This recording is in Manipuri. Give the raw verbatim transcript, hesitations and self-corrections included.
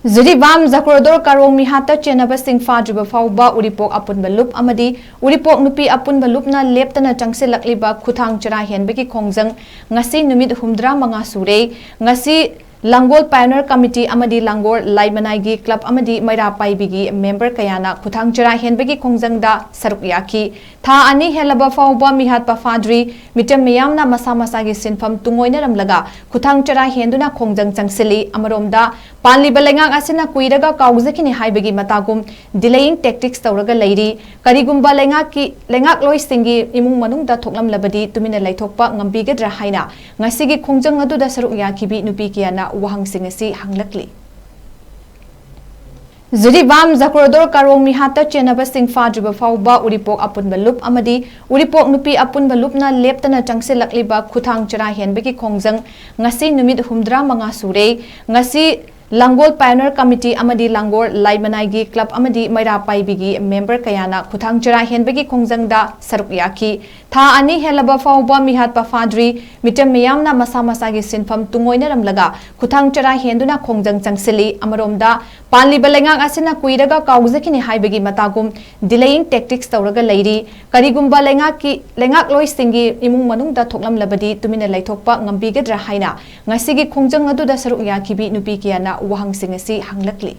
ꯖꯤꯔꯤꯕꯥꯝ ꯖꯀ꯭ꯔꯣꯗꯣꯔ ꯀꯥꯔꯣꯡ ꯃꯤꯍꯥꯠꯇ ꯆꯦꯟꯅꯕꯁꯤꯡ ꯐꯥꯗ꯭ꯔꯤꯕ ꯐꯥꯎꯕ ꯎꯔꯤꯄꯣꯛ ꯑꯄꯨꯟꯕ ꯂꯨꯞ ꯑꯃꯗꯤ ꯎꯔꯤꯄꯣꯛ ꯅꯨꯄꯤ ꯑꯄꯨꯟꯕ ꯂꯨꯞꯅ ꯂꯦꯞꯇꯅ ꯆꯪꯁꯤꯜꯂꯛꯂꯤꯕ ꯈꯨꯊꯥꯡ ꯆꯔꯥ ꯍꯦꯟꯕꯒꯤ ꯈꯣꯡꯖꯪ ꯉꯁꯤ ꯅꯨꯃꯤꯠ ꯍꯨꯝꯗ꯭ꯔꯥ ꯃꯉꯥ ꯁꯨꯔꯦ꯫ ꯉꯁꯤ ꯂꯥꯡꯒꯣꯜ ꯄꯥꯏꯑꯣꯅꯤꯌꯔ ꯀꯃꯤꯇꯤ ꯑꯃꯗꯤ ꯂꯥꯡꯒꯣꯜ ꯂꯥꯏꯃꯅꯥꯏꯒꯤ ꯀ꯭ꯂꯕ ꯑꯃꯗꯤ ꯃꯩꯔꯥ ꯄꯥꯏꯕꯤꯒꯤ ꯃꯦꯝꯕꯔ ꯀꯌꯥꯅ ꯈꯨꯊꯥꯡ ꯆꯔꯥ ꯍꯦꯟꯕꯒꯤ ꯈꯣꯡꯖꯪꯗ ꯁꯔꯨꯛ ꯌꯥꯈꯤ꯫ ꯊꯥ ꯑꯅꯤ ꯍꯦꯜꯂꯕ ꯐꯥꯎꯕ ꯃꯤꯍꯥꯠꯄ ꯐꯥꯗ꯭ꯔꯤ꯫ ꯃꯤꯆꯝ ꯃꯤꯌꯥꯝꯅ ꯃꯁꯥ ꯃꯁꯥꯒꯤ ꯁꯤꯟꯐꯝ ꯇꯨꯡꯑꯣꯏꯅꯔꯝꯂꯒ ꯈꯨꯊꯥꯡ ꯆꯔꯥ ꯍꯦꯟꯗꯨꯅ ꯈꯣꯡꯖꯪ ꯆꯪꯁꯤꯜꯂꯤ꯫ ꯑꯃꯔꯣꯝꯗ, ꯄꯥꯜꯂꯤꯕ ꯂꯩꯉꯥꯛ ꯑꯁꯤꯅ ꯀꯨꯏꯔꯒ ꯀꯥꯎꯖꯈꯤꯅꯤ ꯍꯥꯏꯕꯒꯤ ꯃꯇꯥꯒꯨꯝ delaying tactics ꯇꯧꯔꯒ ꯂꯩꯔꯤ꯫ ꯀꯔꯤꯒꯨꯝꯕ ꯂꯩꯉꯥꯛꯀꯤ, ꯂꯩꯉꯥꯛꯂꯣꯏꯁꯤꯡꯒꯤ ꯏꯃꯨꯡ ꯃꯅꯨꯡꯗ ꯊꯣꯛꯂꯝꯂꯕꯗꯤ ꯇꯨꯃꯤꯟꯅ ꯂꯩꯊꯣꯛꯄ ꯉꯝꯕꯤꯒꯗ꯭ꯔꯥ ꯍꯥꯏꯅ ꯉꯁꯤꯒꯤ ꯈꯣꯡꯖꯪ ꯑꯗꯨꯗ ꯁꯔꯨꯛ ꯌꯥꯈꯤꯕꯤ ꯅꯨꯄꯤ ꯀꯌꯥꯅ ꯋꯥꯍꯪꯁꯤꯡ ꯑꯁꯤ ꯍꯪꯂꯛꯂꯤ꯫ ꯖꯤꯔꯤꯕꯥꯝ ꯖꯀ꯭ꯔꯣꯗꯣꯔ ꯀꯥꯔꯣꯡ ꯃꯤꯍꯥꯠꯇ ꯆꯦꯟꯅꯕꯁꯤꯡ ꯐꯥꯗ꯭ꯔꯤꯕ ꯐꯥꯎꯕ ꯎꯔꯤꯄꯣꯛ ꯑꯄꯨꯟꯕ ꯂꯨꯞ ꯑꯃꯗꯤ ꯎꯔꯤꯄꯣꯛ ꯅꯨꯄꯤ ꯑꯄꯨꯟꯕ ꯂꯨꯞꯅ ꯂꯦꯞꯇꯅ ꯆꯪꯁꯤꯜꯂꯛꯂꯤꯕ ꯈꯨꯊꯥꯡ ꯆꯔꯥ ꯍꯦꯟꯕꯒꯤ ꯈꯣꯡꯖꯪ ꯉꯁꯤ ꯅꯨꯃꯤꯠ ꯍꯨꯝꯗ꯭ꯔꯥ ꯃꯉꯥ ꯁꯨꯔꯦ꯫ ꯉꯁꯤ ꯂꯥꯡꯒꯣꯜ ꯄꯥꯏꯑꯣꯅꯤꯌꯔ ꯀꯃꯤꯇꯤ ꯑꯃꯗꯤ ꯂꯥꯡꯒꯣꯜ ꯂꯥꯏꯃꯅꯥꯏꯒꯤ ꯀ꯭ꯂꯕ ꯑꯃꯗꯤ ꯃꯩꯔꯥ ꯄꯥꯏꯕꯤꯒꯤ ꯃꯦꯝꯕꯔ ꯀꯌꯥꯅ ꯈꯨꯊꯥꯡ ꯆꯔꯥ ꯍꯦꯟꯕꯒꯤ ꯈꯣꯡꯖꯪꯗ ꯁꯔꯨꯛ ꯌꯥꯈꯤ꯫ ꯊꯥ ꯑꯅꯤ ꯍꯦꯜꯂꯕ ꯐꯥꯎꯕ ꯃꯤꯍꯥꯠꯄ ꯐꯥꯗ꯭ꯔꯤ꯫ ꯃꯤꯆꯝ ꯃꯤꯌꯥꯝꯅ ꯃꯁꯥ ꯃꯁꯥꯒꯤ ꯁꯤꯟꯐꯝ ꯇꯨꯡꯑꯣꯏꯅꯔꯝꯂꯒ ꯈꯨꯊꯥꯡ ꯆꯔꯥ ꯍꯦꯟꯗꯨꯅ ꯈꯣꯡꯖꯪ ꯆꯪꯁꯤꯜꯂꯤ꯫ ꯑꯃꯔꯣꯝꯗ, ꯄꯥꯜꯂꯤꯕ ꯂꯩꯉꯥꯛ ꯑꯁꯤꯅ ꯀꯨꯏꯔꯒ ꯀꯥꯎꯖꯈꯤꯅꯤ ꯍꯥꯏꯕꯒꯤ ꯃꯇꯥꯒꯨꯝ delaying tactics ꯇꯧꯔꯒ ꯂꯩꯔꯤ꯫ ꯀꯔꯤꯒꯨꯝꯕ ꯂꯩꯉꯥꯛꯀꯤ, ꯂꯩꯉꯥꯛꯂꯣꯏꯁꯤꯡꯒꯤ ꯏꯃꯨꯡ ꯃꯅꯨꯡꯗ ꯊꯣꯛꯂꯝꯂꯕꯗꯤ ꯇꯨꯃꯤꯟꯅ ꯂꯩꯊꯣꯛꯄ ꯉꯝꯕꯤꯒꯗ꯭ꯔꯥ ꯍꯥꯏꯅ ꯉꯁꯤꯒꯤ ꯈꯣꯡꯖꯪ ꯑꯗꯨꯗ ꯁꯔꯨꯛ ꯌꯥꯈꯤꯕꯤ ꯅꯨꯄꯤ ꯀꯌꯥꯅ ꯋꯥꯍꯪꯁꯤꯡ ꯑꯁꯤ ꯍꯪꯂꯛꯂꯤ꯫